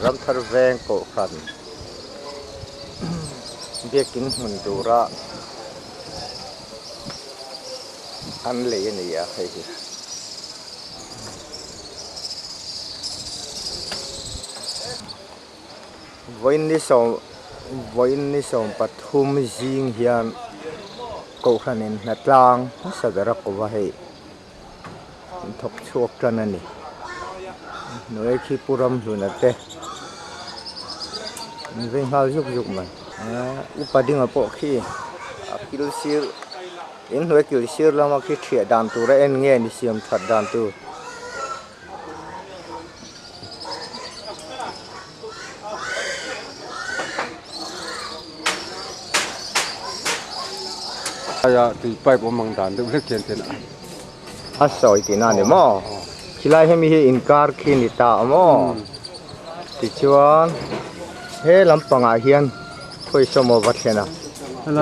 Ramthar veng kohhran biakin hmun tura an lei a ni a hei hi. Vawiin ni sawm vawiin ni 13 zing hian kohhranin hnatlang hmasa ber a ko va hei. An thawk chhuak tan a ni. Hnuai khi pu Ramhluna te an vei nghal zuk zuk mai. Upa dinga pawh khi a kil sir in hnuai kil sir lama khi thiah dan tur a en nge ni siam that dan tur. Aia tui pipe awm ang dan deuh hlek hian ten a. A sawi tihna a ni maw? Khilai hemi hi inkar khi ni ta a maw? Tichuan he lampangah hian khawi saw maw va thlen a?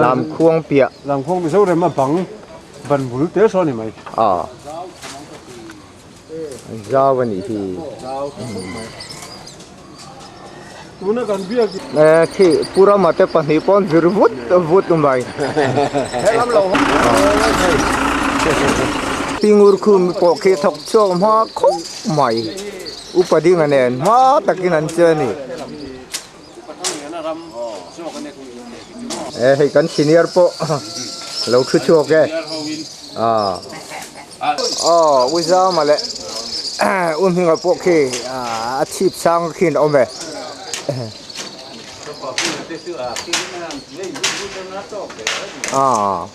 Lamkhuang piah. Lamkhuang Mizoram a bang ban bul te saw a ni mai. Aw. Zau a nih hi. Eh khi Pu Rama te pahnih pawh an vir vut vut mai. Pingur khum pawh khi thawk chhuak hma khawp mai. Upa dinga nen hma takin an che a ni. Eh hei kan senior pawh lo thu chhuak e. Ah. Aw u Zama leh u Hminga pawh khi a chhip sang khi an awm e. Ah.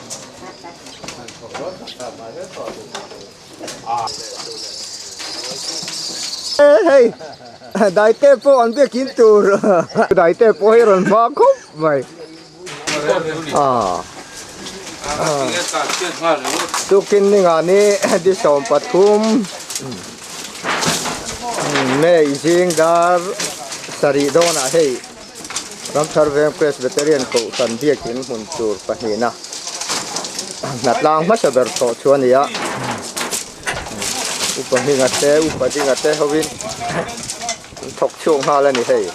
Hei daite pawh an biakin tur daite pawh hi rawn hma khawp mai tukin ninga ni di 13 May zing dar sarih dawnah hei Ramthar Veng Presbyterian Kohhran biakin hmun tur pahnihna hnatlang hmasa ber thawh chu a ni a, upa hminga te upa dinga te hovin an thawk chhuak nghal a ni hei.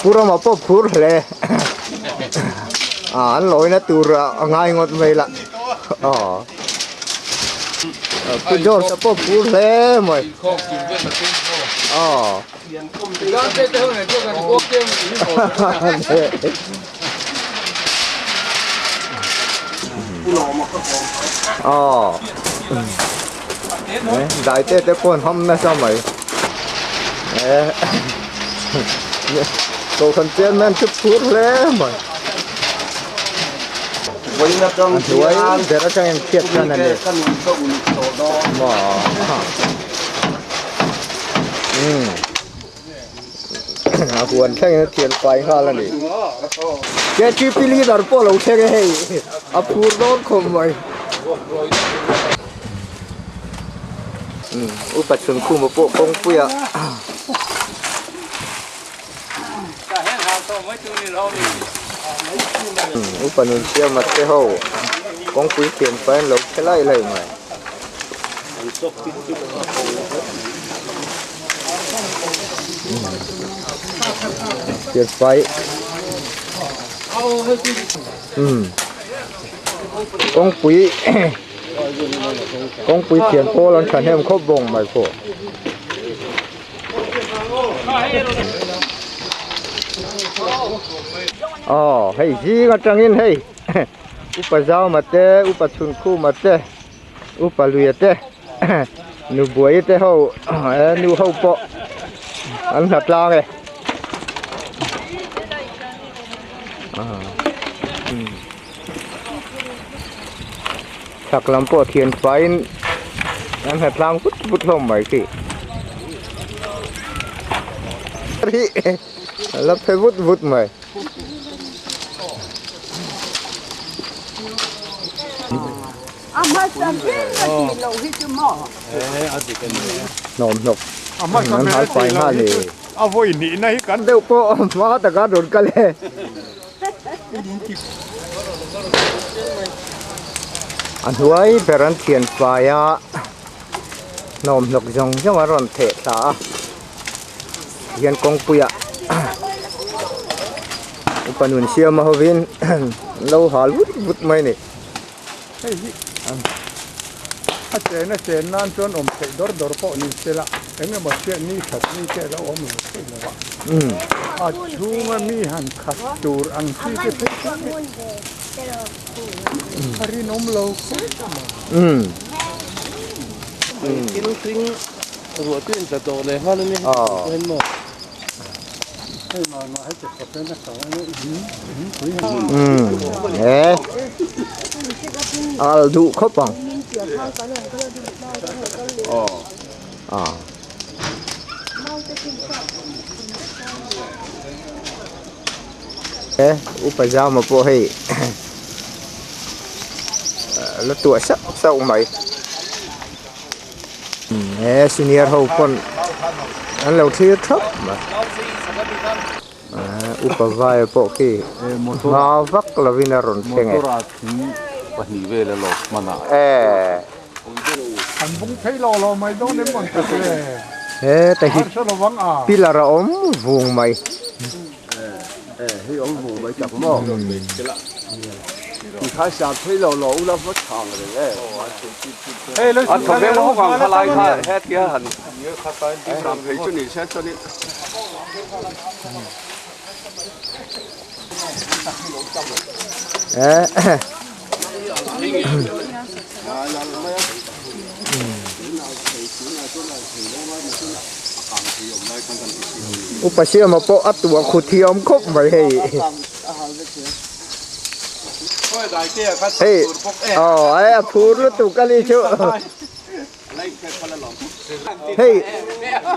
Pu Rama pawh phur hle a an lawina tur a ngai ngawt mai la aw Pu George a pawh phur hle mai aw. Aw dai te te pawh an ham nasa mai kohhran chairman chu phur hle mai a hnuai ber atangin khiat hian a ni a huan thlengin a thian fai nghal a ni KTP leader pawh lo thleng e hei a phur dawn khawp mai upa chhunkhuma pawh kawngpuia upa nun siama te ho kawngpui thian fai an lo che lai lai mai. Thian fai kawngpui kawngpui thian pawl an thahnem khawp bawk mai pawh. Aw hei zing atangin hei upa Zauma te upa Chhunkhuma te upa Luia te Nubuai te ho nu ho pawh an hla tlang e. Chhak lam pawh thian faiin an ha tlang vut vut hlawm mai khi. Hi a la phe vut vut mai. Hnawm hnawk an hal fai nghal e. Deuh pawh hma taka rawn kal e. A hnuai ber an thian fai a hnawm hnawk zawng zawng a rawn theh thla a hian kawngpuiah upa nun siama hovin an lo hal vut vut mai a ni. Hei hi a chen a chen nan chuan awm theih dawr dawr pawh ni sela eng emaw chiah ni that ni te a lo awm lo thei lo a, a chhunga mi han khat tur ang chi te phei chu a rinawm lo khawp mai. Thil hring ruah chu intla tawh leh nghal a ni hei maw. Hei mah mah hei te khawp hian a tho a ni He al duh khawp ang he upa zama pawh hei la tuah sauh sauh mai. He senior ho pawn an lo thlir thap mai upa vai pawh khi hma vak lovin a rawn thleng e. Heta hi pillar a awm vung mai. Upa Siama pawh a tuah khut hi a awm khawp mai hei. Hei aw ai a phur lutuk a ni chu. Hei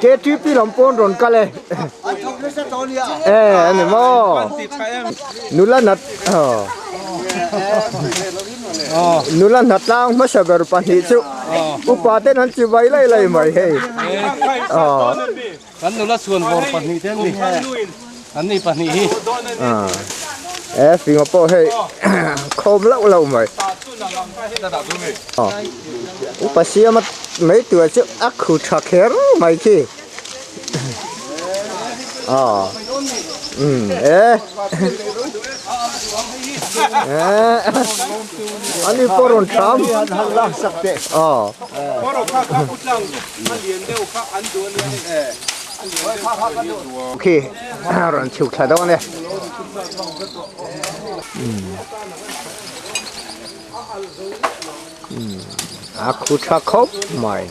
KTP lam pawn rawn kal e. E ani maw. Nula nat aw. Nula hna tlang hmasa ber pahnih chu upa ten an chi vai lai lai mai hei. Aw. Kan nula chhuan vawr pahnih te an ni. An ni pahnih hi. E finga pawh hei khawm loh loh mai. Upa siama mai tur chu a khu tha kher mai khi. Aw. Um e. Ani pawh rawn tham. Aw. Khi rawn chhuk thla dawn e. A khu tha khawp mai.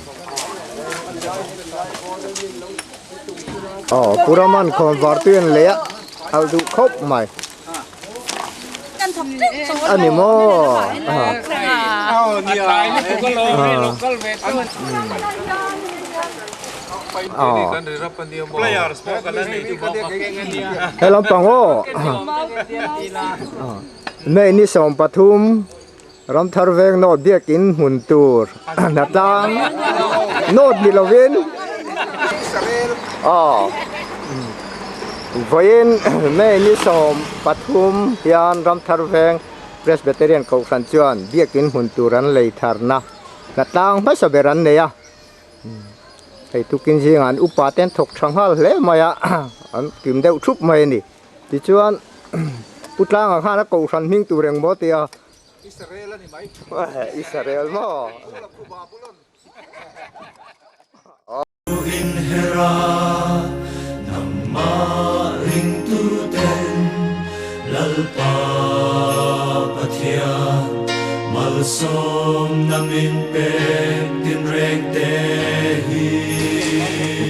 Aw Puraman khawn vartui an lei a alh duh khawp mai. A ni maw? He lampang aw May ni 13 Ramthar veng nawt biakin hmun tur hnatlang nawt ni lovin aw vawiin May ni 13 hian Ramthar veng Presbyterian Kohhran chuan biakin hmun tur an lei tharna hnatlang hmasa ber an nei a hei tukin zingah an upa te an thawk tha nghal hle mai a an kim deuh thup mai a ni. Tichuan Pu Tlanga khan a kohhran hming tur eng maw tia Israel a ni mai. Israel maw?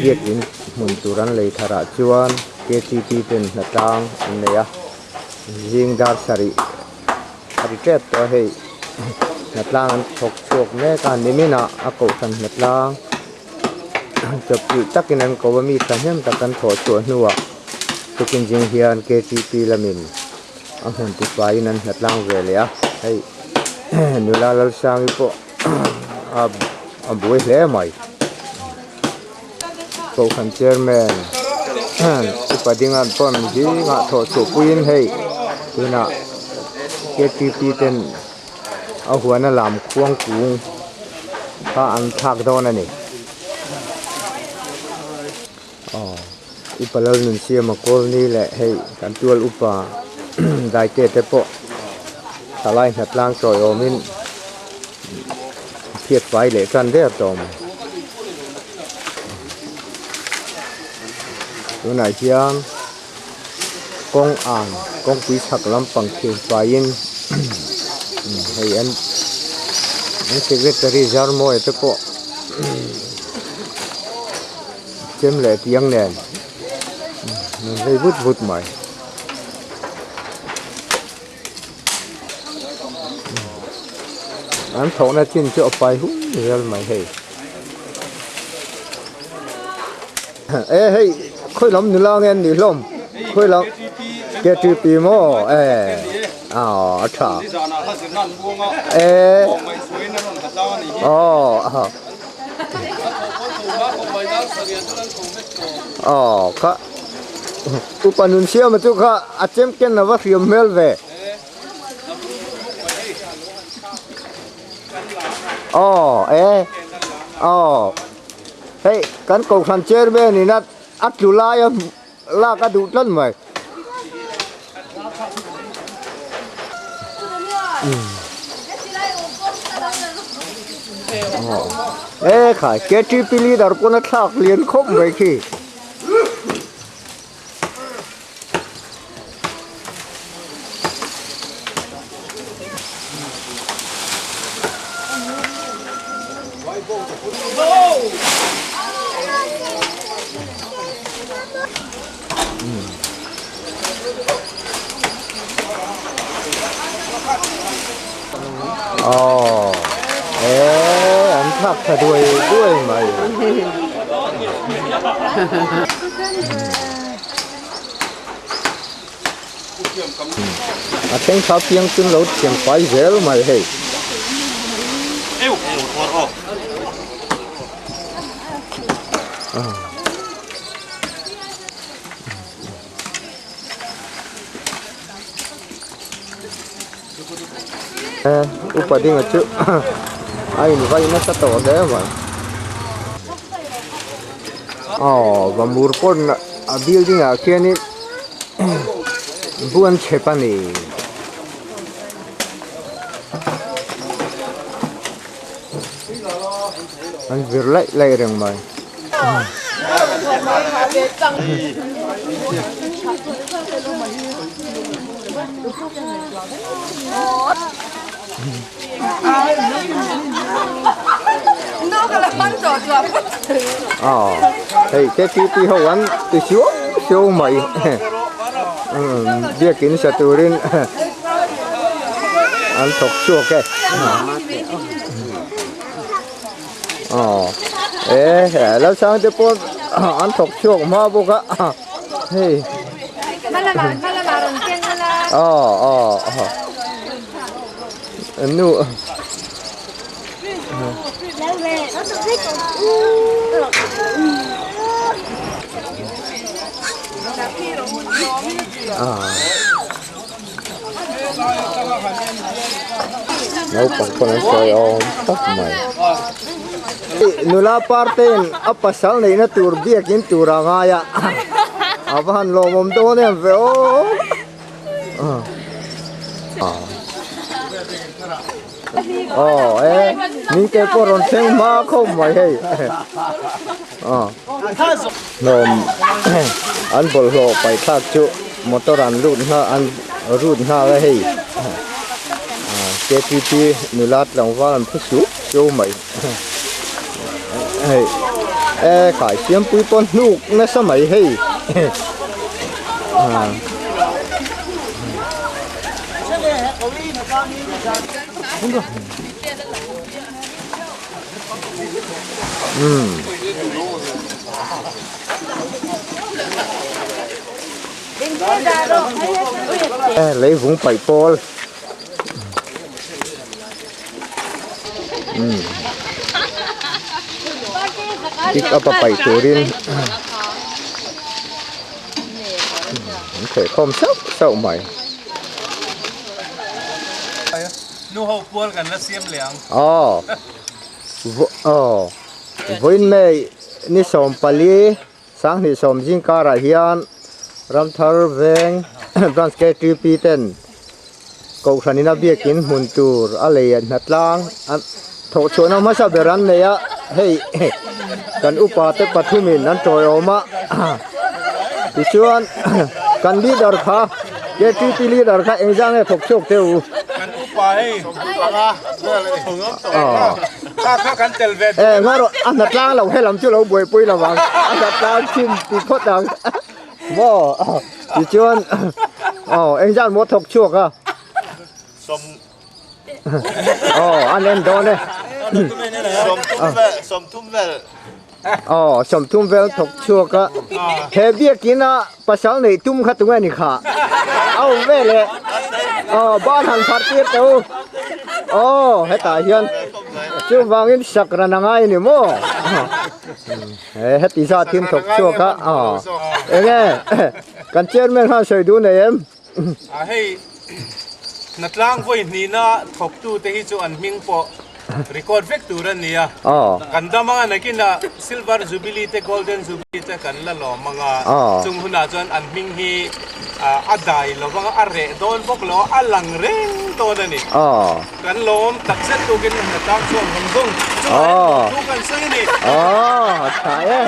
Biakin hmun tur an lei tharah chuan KTP ten hnatlang an nei a, zing dar sarih a ri tep tawh a hei hnatlang an thawk chhuak mek a niminah a kohhran hnatlang chawpchilh takin an ko a mi thahnem tak an thawh chhuah hnuah tukin zing hian KTP lamin a hmun tifaiin an hnatlang ve leh a hei nula Lalsangi pawh a buai hle mai. Kohhran chairman upa dingan pawn zingah thawh chhuah puiin hei tunah ktp ten a huana lam khuang kung kha an thlak dawn a ni. Upa Lalnunsiama Kawlni leh hei kan tual upa Daite te pawh thalai hnatlang chawi awmin phiat fai leh tan der tawh mai. Tunah hian kawng an kawngpui chhak lampang thir faiin hei an an secretary Zarmawia te pawh chem leh tiang nen an vei vut vut mai. An thawhna chin chu a fai hum zel mai hei. E hei khawi lam nula nge an nih hlawm khawi lam KTP maw e aw a tha e aw aw kha upa nun siama chu kha a chem ken a va hriam hmel ve aw e aw Hei kan kohhran chairman in a a tlu lai a lak a duh tlat mai. E khai KTP leader pawn a thlak lian khawp mai khi. Aw e an thlak tha duai duai mai. A thleng thla piang chu lo thiam fai zel mai hei. Upa dinga chu a invai nasa tawh hle mai. Aw vamur pawn a building ah khianin bu an chhep a ni. An vir laih laih reng mai. Aw hei KTP ho an ti suau suau mai biakin sa turin an thawk chhuak e aw e Lalsang te pawh an thawk chhuak hma bawk a hei aw aw aw nu Naupang pawn an sawi awm tak mai. Nula partein a pasal neihna tur biakin tur a ngai a, a va han lawmawm dawn em ve aw. Aw e mite pawh rawn thleng hma khawp mai hei aw hnawm an bawlhhlawh paih thlak chu motor an lut nghal an rut nghal a hei ktp nula tlangval an phu sup suau mai hei e khai siampui pawh hnuk nasa mai hei. Lấy vũng bảy pawl pick up a paih turin an theh khawm sauh sauh mai. Nu ho pual kan la siam leh ang. Aw, aw, vawiin May ni 14. 20 zing karah hian Ramthar veng Branch KTP ten Kohhran ina biakin hmun tur a lei a hnatlang a thawh chhuahna hmasa ber an nei a, hei kan upa te pathumin an tawiawm a, tichuan kan leader kha KTP leader kha engzah nge thawk chhuak teh u? Kan upa hei kha kha kan tel ve Eh ngaw rawh a hnatlang lo helam chu lo buaipui lo vang a hnatlang chin ti phawt ang. Maw tichuan aw engzat maw thawk chhuak a sawm aw an en dawn e sawmthum vel sawmthum vel aw sawmthum vel thawk chhuak a he biakin a pasal neih tum kha tunge ni kha a awm vel e aw ban han pharh tir teh u aw hetah hian chuvangin sakran a ngai a ni maw. He heti zat hi an thawk chhuak a aw enge kan chairman khan sawi duh nei em? A hei hnatlang vawi hnihna thawktu te hi chu an hming pawh record vek tur a ni a kan dam anga nakinah silver jubilee te golden jubilee te kan la lawm anga chung hunah chuan an hming hi a dai lo vanga a reh dawn bawk lo a lang reng dawn a ni. Kan lawm tak zet tukin hna tlang chuan zawng zawng chungah hian lawmthu kan sawi a ni. Aw, tha e.